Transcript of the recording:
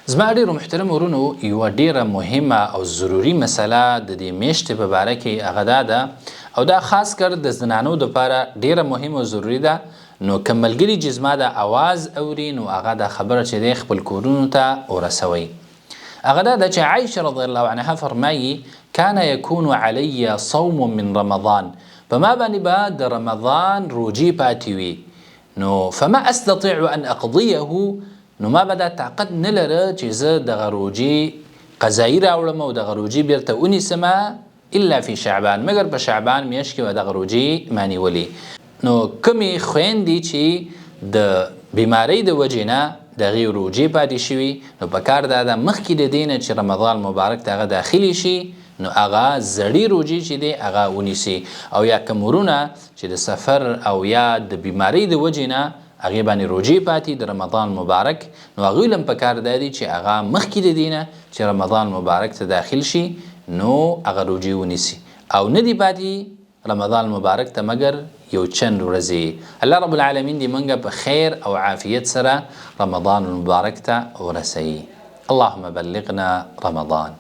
زما ډېرو محترمو ورونو، یوه ډېره مهمه او ضروري مسله د دې میاشتې په باره کې هغه دا ده، او دا خاص کر د زنانو دپاره ډېره مهمه او ضروري ده. نو که ملګري چې زما دا اواز اوري، نو هغه دا خبره چې دی خپل کورونو ته ورسوي. هغه دا ده چې عایشه رضی الله عنها فرمایي: کان یکون علی صوم من رمضان، په ما باندې به د رمضان روژې پاتې وي، نو فما استطيع ان اقضيه، نو ما به دا طاقت نه لره چې زه دغه روژې قضایي راوړم او دغه روژې بیرته ونیسم، الا فی شعبان، مګر په شعبان میاشت کې به دغه روژې ما نیولې. نو کومې خویندې چې د بیمارۍ د وجې نه د هغې روژې پاتې شوي، نو په کار دا ده مخکې د دې نه چې رمضان مبارک ته هغه داخلې شي، نو هغه زړې روژې چې دی هغه ونیسي. او یا کوم ورونه چې د سفر او یا د بیمارۍ د وجې نه هغې باندې روژې پاتې د رمضان مبارک، نو هغوی له هم په کار دا دي چې هغه مخکې د دې نه چې رمضان مبارک ته داخل شي، نو هغه روژې ونیسي. او نه دي پاتې رمضان مبارک ته مګر یو چند ورځې. الله رب العالمین دې مونږ په خیر او عافیت سره رمضان المبارک ته ورسوي. اللهم بلغنا رمضان.